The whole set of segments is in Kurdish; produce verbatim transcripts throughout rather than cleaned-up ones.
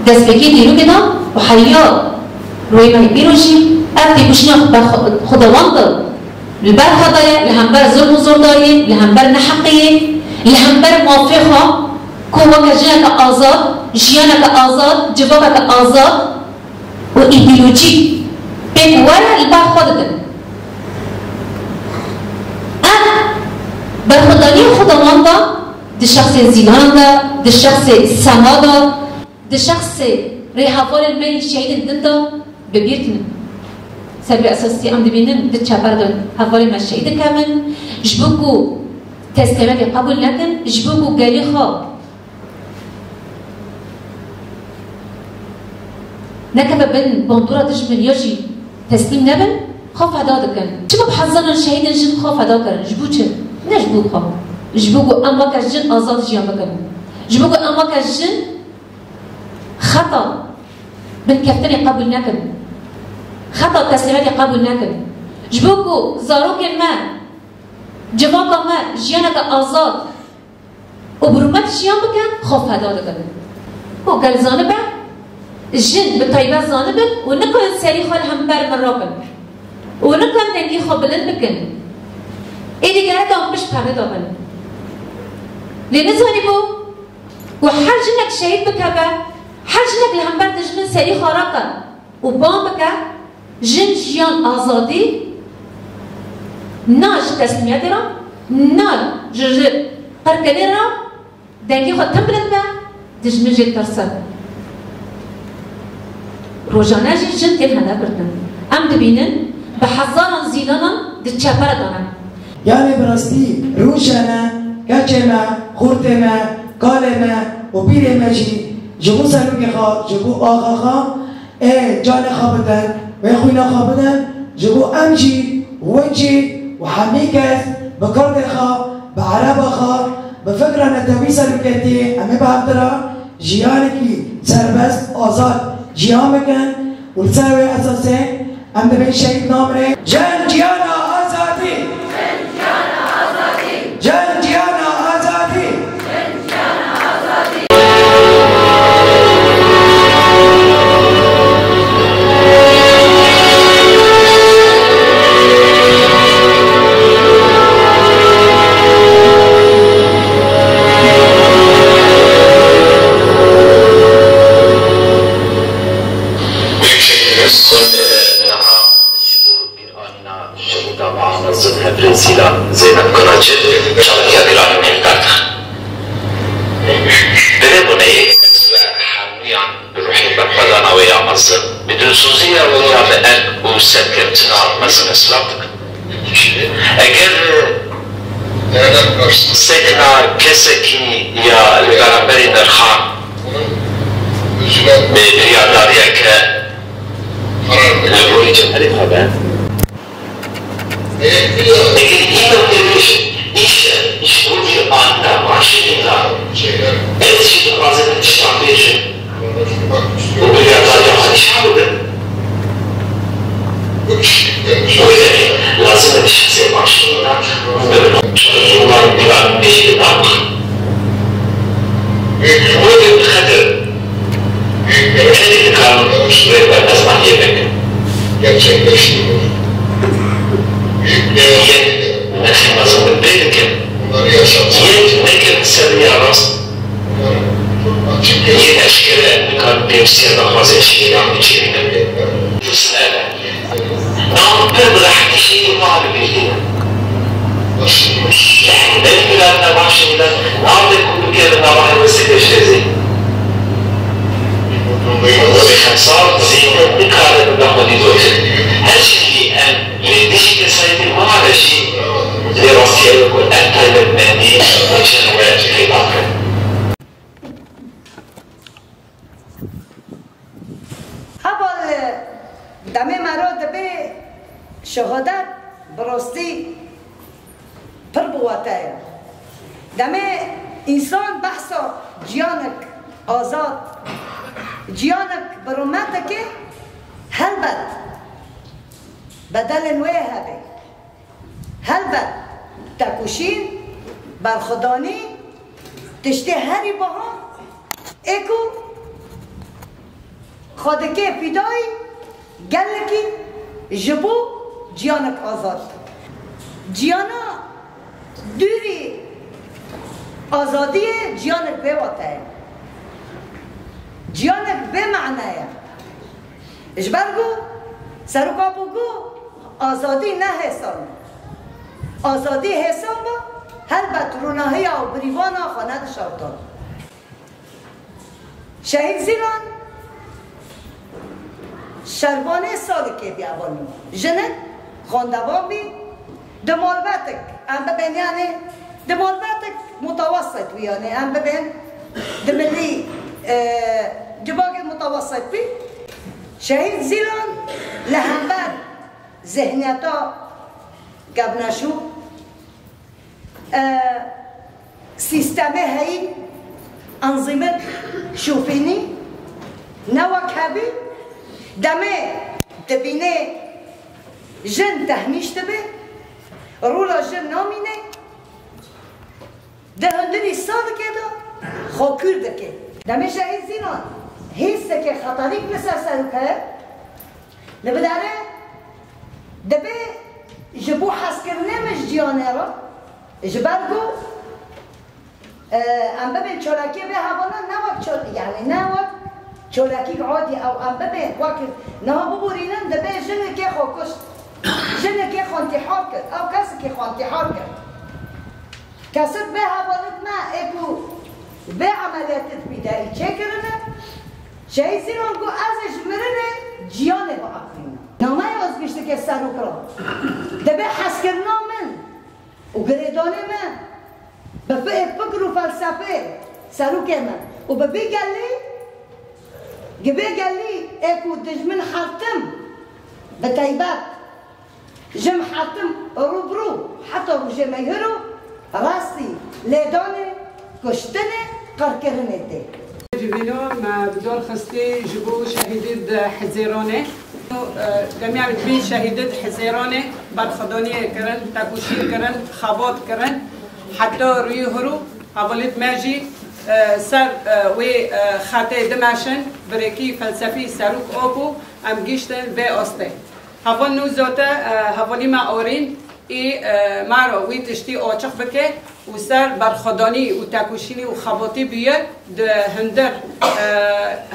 Destpêkê dîrokê de û heriya rûyê me îro jî ev têkoşîna ber xwe-, xwedawend e. Li ber xwe de ye, li hember zulm û zordariyê, li hember neheqiyê, li hember mafê xwe ku weke jineke azad, jiyaneke azad, civakeke azad û îdeolojîk pêk were li ber xwe didin. Em berxwedaniya xwedawend de di şexsê Zîlanan de, di şexsê Sema de, di şexsê rêhevalên me yên şehîdên din de bi bîr tînin. Sebebê esasî em dibînin di çeper de hevalên me şehîd dikevin, ji bo ku teslîmetê qebûl nekin, ji bo ku gelê xwe nekeve bin bandora dijmin ya jî teslîm nebin, xwe feda dikin. Çima bi hezaran şehîdên jin xwe feda kirin? Ji bo çi? Ne ji bo xwe. Ji bo ku em weke jin azad jiyan bikin. Ji bo ku em weke jin xeta binkeftinê qebûl nekin. Xeta teslîmetê qebûl nekin. Ji bo ku zarokên me, civaka me jiyaneke azad û bi rûmet jiyan bikin, xwe feda dikin. Û gel zanibe, jin bi taybet zanibin û nikarin serî xwe li hember min rakin û nikarin dengê xwe bilind bikin. Êdî gerek e em pişt perdê de bin. Lê nizanîbû ku her jinek şehîd bikeve, her jinek li hember dijmin serî xwe rake û bang bike, jin, jiyan, azadî na ji teslîmiyetê re, na ji, ji qirkirinê re dengê xwe tim bilind be, dijmin jê ditirse. Rojane jî jin tên hedef girtin. Em dibînin bi hezaran Zîlanan di çepere de ne. Yanî bi rastî rojane keçê me, xortê me, kalê me û pîrê me jî ji bo serokê xwe, ji bo axa xwe ê canê xwe bidin, wê xwîna xwe bidin, ji bo em jî, win jî û hemî kes bi kurdê xwe, bi ereba xwe, bi fikra netewî seroketiyê em ê bi hev re jiyanekî serbest, azad jiyan bikin û li ser wê esasê em dibên şehîd namrê. Ceng, jiyana, azadî! Ceng, jiyana, azadî! Niha ji bo bîranîna şehîda me a mezin Hevrê Zîlan Zeynep Karaçi çalakîya bîranînê li ber dixin. Bi vê boneyê ez we hemûyan bi ruhê berxwedana wê ya mezin, bi dilsoziya wê ya bi erk û serkeftina mezin silav dikim. Eger sekna kesekî ya li beramberî nirxan bi biryadariyeke li gorî cewherê xwe be, eger îro tê bêjin, îşte ji bo bîranîna mafê Zîlan, ez jî dixwazim tiştan bêjim. û biryardariya xwe nîşan bidin. Wê demê lazim e di şexsê baştî de bibin. Çareservan bîranînê jî li dar bixin. Wê demê bi xetir tenê dikarin rêber ezmaniyê vekin. Yek nirxê mezin bi pê dikin. Yek nekin ser rêya rast. Yê eşkere em nikarin pêwîstiya daxwazên şehîdan bicihînin. Pirs ev e. Nam pir bi rehetî şehîdên me li bîr tînin. Yanî berî birayên me van şehîdan nabê ku bikevin nava helwesteke ji rêzê. Wê xemsar zêde nikare bibe xwedî gotin. Her çi jî em Lê dijî kesayetên wiha re jî vê rastiyê ye ku ev taybetmendî jin we peyda kirin. Heval, demê mero dibê şehadet bi rastî pir bi wate ye. Demê însan behsa ciyanek azad, ciyanek bi rûmet dike, helbet bedelên wê hebe. Helbet, tekoşîn Berxwedanî tiştê herî baha ê ku xwe dike fîdayî gelekî ji bo ciyanek azad. Ciyana dûrî azadiyê ciyanek bê wate ye. Ciyanek bê mane ye. Ji ber ku Serok Apo got, azadî ne hêsan e. Azadî hêsan be, helbet rûnahiya û birîvana xwe nedişartan. Şehîd Zîlan şervanê salekê bî, evan jinik xwendevan bî, di malbetik, em bibên, yanî di malbetik mutawessit bî, yanî em bibên di milî, e, civakê mutawessit bî. Şehîd Zîlan li hember zihniyeta kevneşû, e, sîstemê heyî, enzîmik şofînî, ne wek hebî, demê dibînê jin tehnîş dibe, rola jin namîne, di hundirî salekê de xwe kûr dike. Demê Şehîd Zîlan hîseke xeterîk li ser serok heye, li bidere dibe ji bo hezkirinê min ji ciyanê re, ji ber ku, e, em bibên çolakiyê vê hevala ne wek çol-, yanî ne wek çolakîk adî ew em bibên wek niha biborînin, dibe jinekê xwe kuşt. Jinekê xwe întîhar kir, ew kesekê xwe întîhar kir. Kesik vê hevalê me ê ku vê emeliyatê di fîdayî çêkirine, Şehîd Zîlan got, ez ê ji mirinê ciyanê biafirînim. Nameya ez giştike serok re. Dibe hezkirina min û girêdanê min bi fi-, fikr û felsefê serokê min û bi vê gelî, gi vê gelî ê ku dijmin her tim bi taybet Ji mihetim rû bi rû heta rojê meyhiro rastî lêdanê, kuştinê, qirkirinê tê. Civîno me bi dor xistî ji bo şehîdê di Hizêranê. Demiya vî şehîdê di Hizêranê berxwedaniyê kirin, tekoşî kirin, xebat kirin. Heta rûyê hiro hevalêt me jî, e, ser, e, wê, e, xetê dimeşin, birêkî felsefî serok Apo em giştin vê astê. Heval nû zote, e, hevalî me Orîn, ê, e, me re wî tiştî açiq bike û ser berxwedanî û tekoşînî û xebatî bûye di hundir, e,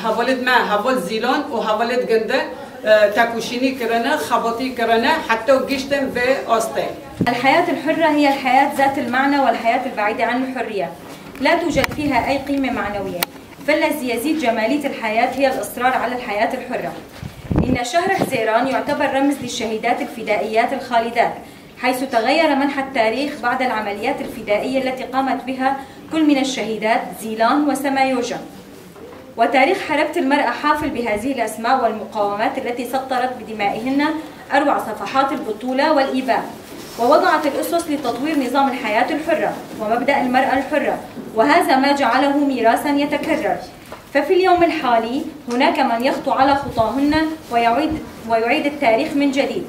hevalêt me, heval Zîlan û hevalêt ginde, e, tekoşînî kirine, xebatî kirine, heta giştin vê astê. الحياة الحرة هي الحياة ذات المعنى والحياة البعيدة عن الحرية. لا توجد فيها أي قيمة معنوية. فالذي يزيد جمالية الحياة هي الإصرار على الحياة الحرة. إن شهر حزيران يعتبر رمز للشهيدات الفدائيات الخالدات، حيث تغير منحى التاريخ بعد العمليات الفدائية التي قامت بها كل من الشهيدات زيلان وسمايوجا. وتاريخ حركة المرأة حافل بهذه الأسماء والمقاومات التي سطرت بدمائهن أروع صفحات البطولة والإباء، ووضعت الأسس لتطوير نظام الحياة الحرة ومبدأ المرأة الحرة، وهذا ما جعله ميراثا يتكرر. ففي اليوم الحالي هناك من يخطو على خطاهن ويعيد، ويعيد التاريخ من جديد.